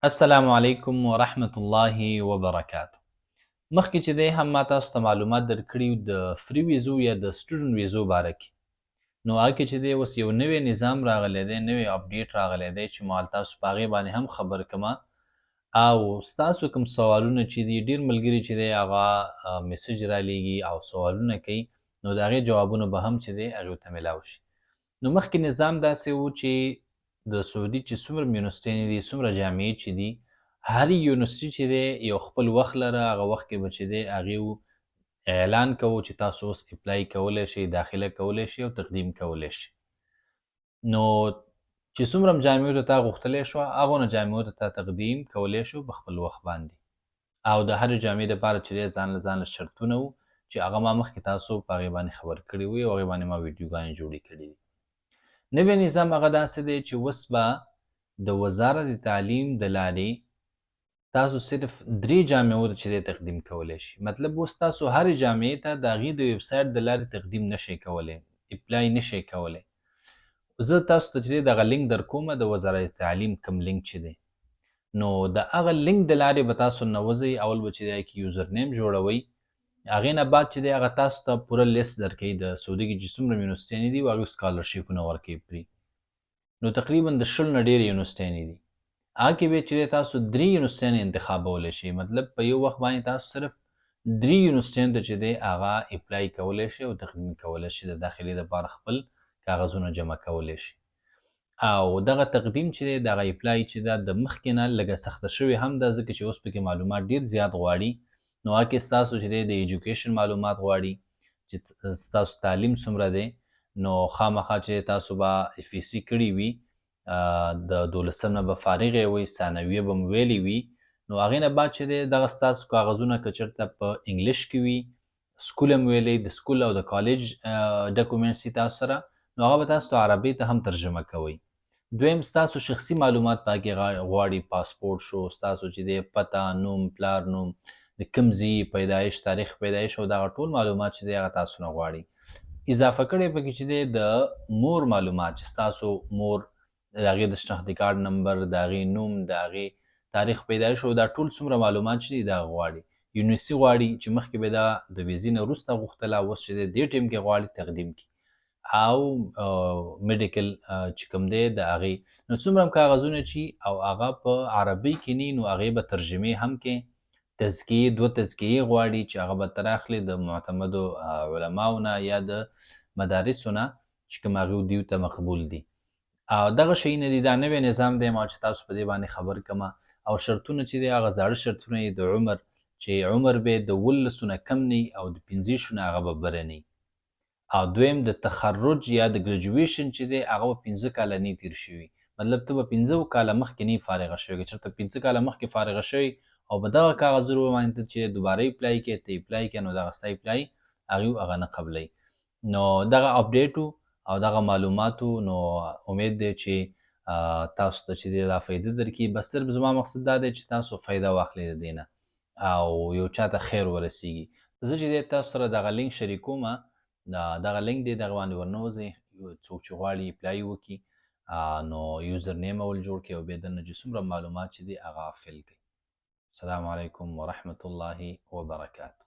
السلام علیکم ورحمت الله وبرکاته. مخکې چې دی هم ما تاسو ته معلومات درکړي د free ویزو یا د student ویزو باره کې، نو هغه کې چې دی اوس یو نوی نظام راغلی دی، نوی update راغلی دی چې ما تاسو په هغې باندې هم خبر کما. او ستاسو کوم سوالونه چې دي، ډېر ملګري چې دی هغه message رالیږي او سوالونه کوي، نو د هغې جوابونه به هم چې دی هغې ته میلاو شي. نو مخکې نظام داسې و چې د سعودي چې څومره یونیورسټۍ دي، څومره جامعې چې دي، هر یونیورسټي چې دی یو خپل وخت لره، هغه وخت کې به چې دی هغې اعلان کوو چې تاسو اوس apply کولی شئ، داخله کولی شئ او تقدیم کولی شئ. نو چې څومره هم جامعو ته تا غوښتلی شوه، هغو نه جامعو ته تا تقدیم کولی شو په خپل وخت باندې. او د هرې جامعې دپاره چې دی ځان له ځان له شرطونه وو چې هغه ما مخکې تاسو په هغې باندې خبر کړي وي او هغې باندې ما ویډیوګانې جوړې کړي دي. نوی نظام هغه داسې دی چې اوس به د وزارت تعلیم د لارې تاسو صرف درې جامعو ته چې دی تقدیم کولی شي. مطلب اوس تاسو هرې جامعې ته د هغې د ویب سایټ د لارې تقدیم نشئ کولی، apply نشئ کولی. زه تاسو ته چې دی دغه لینک در کوم، د وزارت تعلیم کوم لینک چې دی، نو د هغه لینک د لارې به تاسو ننوځئ. اول به چې دی کې username جوړوئ، هغې نه بعد چې دی هغه تاسو ته پوره لیست درکوي د سعودي کې چې څومره یونیورسټیانې دي او هغوی سکالرشیپونه ورکوي پرې. نو تقریبا د 20 نه ډېرې یونیورسټیانې دي. هغه کې به چې دی تاسو درې یونیورسټیانې انتخابولی شئ. مطلب په یو وخت باندې تاسو صرف درې یونیورسټیانو ته چې دی هغه apply کولی شئ او تقدیم کولی شئ، د داخلې دپاره خپل کاغذونه جمع کولی شئ. او دغه تقدیم چې دی، دغه apply چې ده، د مخکې نه لږه سخته شوې هم ده، ځکه چې اوس پکې معلومات ډېر زیات غواړي. نو هغه کې ستاسو چې دی د education معلومات غواړي چې ستاسو تعلیم څومره دی. نو خامخا چې تاسو به FSC کړي وي، د دولسم نه به فارغ وي، ثانویه به مو ویلي وي. نو هغې نه بعد چې دی دغه ستاسو کاغذونه که چېرته په انګلیش کې وي، school هم ویلی، د school او د کالج documents دي تاسو سره، نو هغه به تاسو عربي ته هم ترجمه کوئ. دویم ستاسو شخصي معلومات پکې غواړي، پاسپورټ شو ستاسو چې دی، پته، نوم، پلار نوم، د کوم ځای پیدایش، تاریخ پیدایش او دغه ټول معلومات چې دی هغه تاسو نه غواړي. اضافه کړی پکې چې دی د مور معلومات، چې ستاسو مور د هغې د شناختي کارت نمبر، د هغې نوم، د هغې تاریخ پیدایش او دا ټول څومره معلومات چې دی دا غواړي. یونیورسټي غواړي چې مخکې به دا د ویزې نه وروسته غوښتله، اوس چې دی دې ټیم کې غواړي تقدیم کړي. او medical چې کوم دی د هغې، نو څومره هم کاغذونه چې او هغه په عربي کې نی، نو هغې به ترجمې هم کې. تزکیې، دوه تزکیې غواړي چې هغه به تر اخلي د معتمدو علماو نه یا د مدارسو نه چې کوم هغوی دیو ته مقبول دي. او دغه شیونه دي. دا نوی نظام دی، ما چې تاسو په دې باندې خبر کما. او شرطونه چې دی هغه زاړه شرطونه یې د عمر چې عمر به د 18 نه کم نه او د 25 نه هغه به بره نه. او دویم د تخرج یا د graduation چې دی هغه به 5 کاله نه تیر شوي. مطلب ته به 5 کاله مخکې نه فارغه شوی. که چېرته 5 کاله مخکې فارغه شوی او په دغه کاغذونو باندې ته چې دوباره apply کې، ته apply کې، نو دغه ستا apply هغوی هغه نه قبلوي. نو دغه update او دغه معلوماتو، نو امید دی چې تاسو ته چې دی دا فایده درکړي. بس صرف زما مقصد دا دی چې تاسو فایده واخلئ د دې نه او یو چاته خیر ورسیږي. زه چې دی تاسو سره دغه لینک شریکوم، دغه لینک دی، دغه باندې ورنوځئ. څوک چې غواړي apply وکړي، نو username اول جوړ کړي او بیا دننه چې څومره معلومات چې دي هغه fill کړي. السلام علیکم ورحمت الله وبرکاته.